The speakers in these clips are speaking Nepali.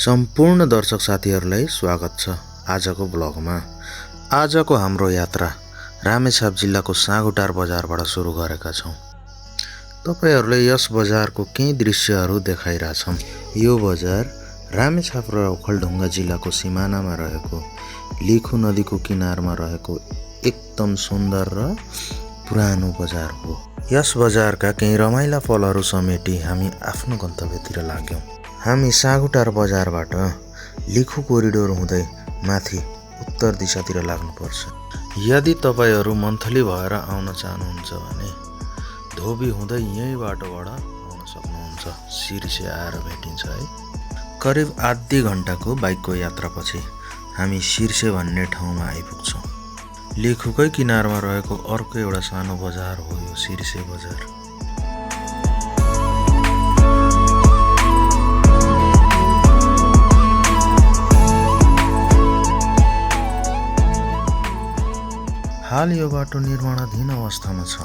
सम्पूर्ण दर्शक साथीहरूलाई स्वागत छ आजको ब्लगमा। आजको हाम्रो यात्रा रामेछाप जिल्लाको साँगुटार बजारबाट सुरु गरेका छौं। तपाईहरुले यस बजारको केही दृश्यहरू देखाइराछौं। यो बजार रामेछाप र ओखलढुङ्गा जिल्लाको सिमानामा रहेको लिखु नदीको किनारमा रहेको एकदम सुन्दर र पुरानो बजार हो। यस बजारका केही रमाइला पलहरू समेटी हामी आफ्नो गन्तव्यतिर लाग्यौं। हामी साँगुटार बजारबाट लिखु कोरिडोर हुँदै माथि उत्तर दिशातिर लाग्नुपर्छ। यदि तपाईहरु मन्थली भएर आउन चाहनुहुन्छ भने धोबी हुँदै यही बाटोबाट आउन सक्नुहुन्छ। सिरसे आएर भेटिन्छ है। करिब आधी घण्टाको बाइकको यात्रापछि हामी सिरसे भन्ने ठाउँमा आइपुग्छौं। लिखुकै किनारमा रहेको अर्को एउटा सानो बजार हो यो सिरसे बजार। हाल यो बाटो निर्माणाधीन अवस्थामा छ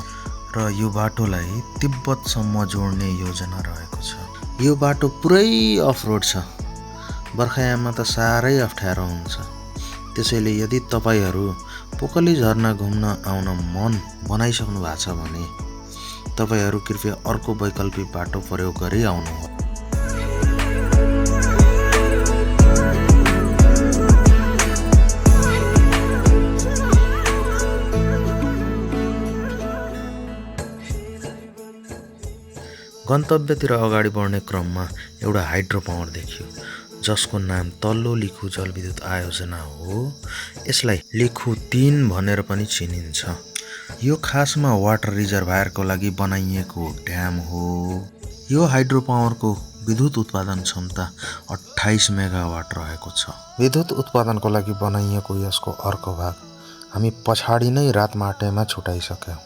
र यो बाटोलाई तिब्बतसम्म जोड्ने योजना रहेको छ। यो बाटो पुरै अफरोड छ। बर्खायाममा त साह्रै अप्ठ्यारो हुन्छ। त्यसैले यदि तपाईहरु पोकली झरना घुम्न आउन मन बनाइसक्नु भएको छ भने तपाईहरु कृपया अर्को वैकल्पिक बाटो प्रयोग गरी आउनुहोला। गन्तव्यतिर अगाडि बढ्ने क्रममा एउटा हाइड्रो पावर देखियो जसको नाम तल्लो लिखु जलविद्युत आयोजना हो। यसलाई लिखु 3 भनेर पनि चिनिन्छ। यो खासमा वाटर रिजर्भायरको लागि बनाइएको ड्याम हो। यो हाइड्रो पावरको विद्युत उत्पादन क्षमता 28 मेगावाट रहेको छ। विद्युत उत्पादनको लागि बनाइएको यसको अर्को भाग हामी पछाडि नै रातमाटेमा छुटाइसक्यौं।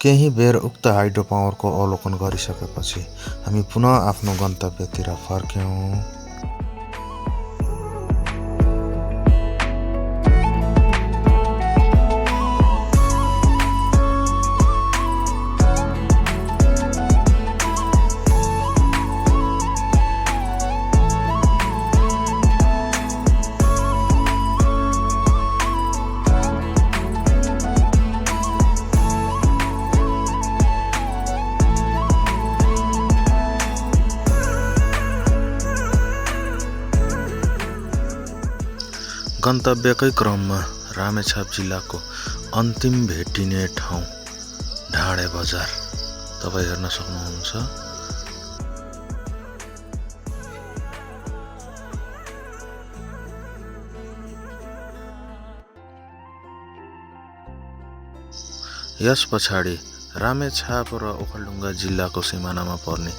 केही बेर उक्त हाइड्रो पावरको अवलोकन गरिसकेपछि हामी पुनः आफ्नो गन्तव्यतिर फर्क्यौं। गन्तव्यकै क्रममा रामेछाप जिल्लाको अन्तिम भेटिने ठाउँ ढाडे बजार तपाई हेर्न सक्नुहुन्छ। यस पछाडि रामेछाप र ओखलढुङ्गा जिल्लाको सिमानामा पर्ने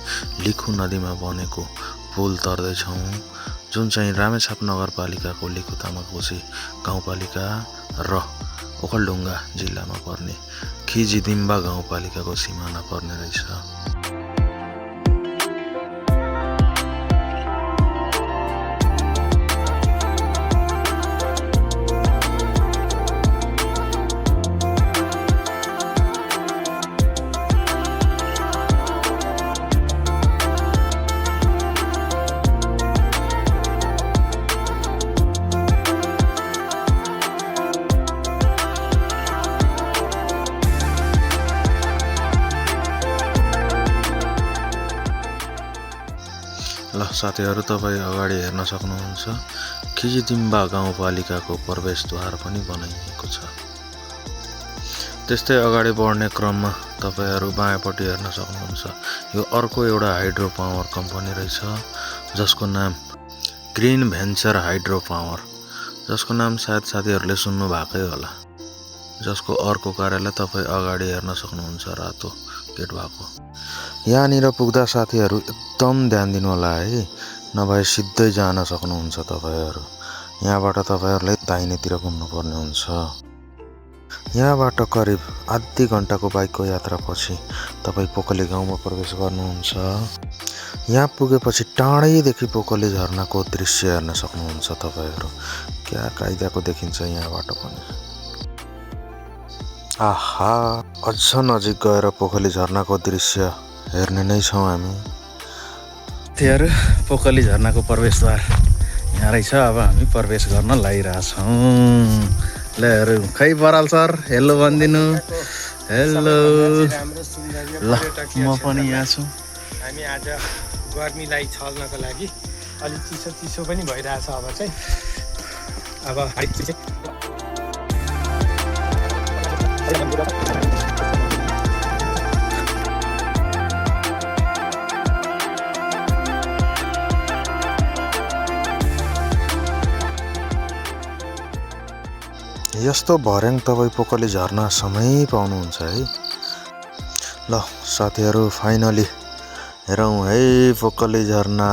लिखु नदीमा बनेको पुल तर्दैछौं जुन चाहिँ रामेछाप नगरपालिकाको लिखु तामाकोसी गाउँपालिका र ओखलढुङ्गा जिल्लामा पर्ने खिजिदिम्बा गाउँपालिकाको सिमाना पर्ने रहेछ। ल साथीहरु तपाई अगाडि हेर्न सक्नुहुन्छ खिजिदिम्बा गाउँपालिकाको प्रवेशद्वार पनि बनाइएको छ। त्यस्तै अगाडि बढ्ने क्रममा तपाईहरु बायाँपट्टि हेर्न सक्नुहुन्छ। यो अर्को एउटा हाइड्रो पावर कम्पनी रहेछ जसको नाम ग्रीन भेन्चर हाइड्रो पावर, जसको नाम सायद साथीहरुले सुन्नु भएकै होला। जसको अर्को कार्यालय तपाई अगाडि हेर्न सक्नुहुन्छ रातो गेट भएको। यहाँनिर पुग्दा साथीहरु एकदम ध्यान दिनु होला है, नभए सिधै जान सक्नुहुन्छ तपाईहरु। यहाँबाट तपाईहरुले दाहिनेतिर घुम्नु पर्ने हुन्छ। यहाँबाट करिब आधी घण्टाको बाइकको यात्रापछि तपाई पोकली गाउँमा प्रवेश गर्नुहुन्छ। यहाँ पुगेपछि टाढैदेखि पोकली झरनाको दृश्य हेर्न सक्नुहुन्छ तपाईहरु। क्या कायदाको देखिन्छ यहाँबाट पनि। आहा, अझ नजिक गएर पोखली झरनाको दृश्य हेर्ने नै छौं हामी। साथीहरू पोकली झरनाको प्रवेशद्वार यहाँ रहेछ। अब हामी प्रवेश गर्न लागिरहेछौँ। ल हेरौँ खै बराल सर हेलो भनिदिनु। हेलो ल म पनि यहाँ छु। हामी आज गर्मीलाई छल्नको लागि अलिक चिसो चिसो पनि भइरहेछ। अब चाहिँ यस्तो भर्याङ तपाईँ पोकली झर्ना समय पाउनुहुन्छ है। ल साथीहरू फाइनली हेरौँ है पोकली झरना।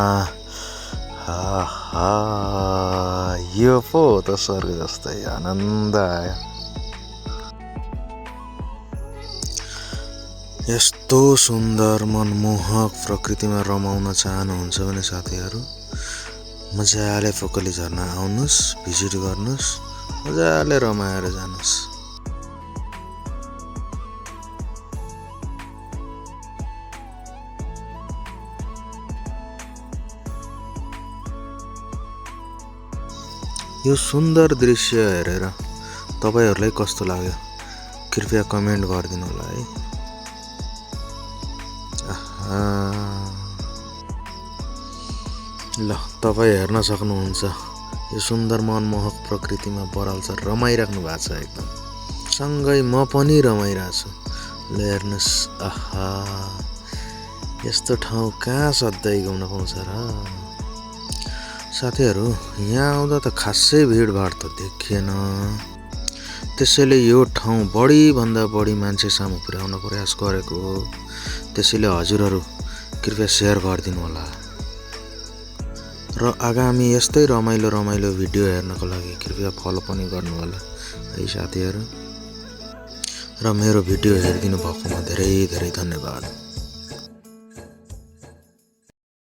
यो पो त स्वर्ग जस्तै आनन्द आयो। यस्तो सुन्दर मनमोहक प्रकृतिमा रमाउन चाहनुहुन्छ भने साथीहरू मजाले पोकली झरना आउनुहोस्, भिजिट गर्नुहोस्, मजाले रमाएर जानुहोस्। यो सुन्दर दृश्य हेरेर तपाईहरूलाई कस्तो लाग्यो कृपया कमेन्ट गरिदिनु होला है। ल तपाईँ हेर्न सक्नुहुन्छ यो सुन्दर मनमोहक प्रकृतिमा बराल सर रमाइराख्नु भएको छ एकदम। सँगै म पनि रमाइरहेछु। ल हेर्नुहोस्, यस्तो ठाउँ कहाँ सधैँ घुम्न पाउँछ र। साथीहरू यहाँ आउँदा त खासै भिडभाड त देखिएन। त्यसैले यो ठाउँ बढीभन्दा बढी मान्छे सामु पुर्याउन प्रयास गरेको हो। त्यसैले हजुरहरू कृपया सेयर गरिदिनु होला र आगामी यस्तै रमाइलो भिडियो हेर्नको लागि कृपया फलो पनि गर्नु होला है साथीहरू। र मेरो भिडियो हेरिदिनु भएकोमा धेरै धेरै धन्यवाद।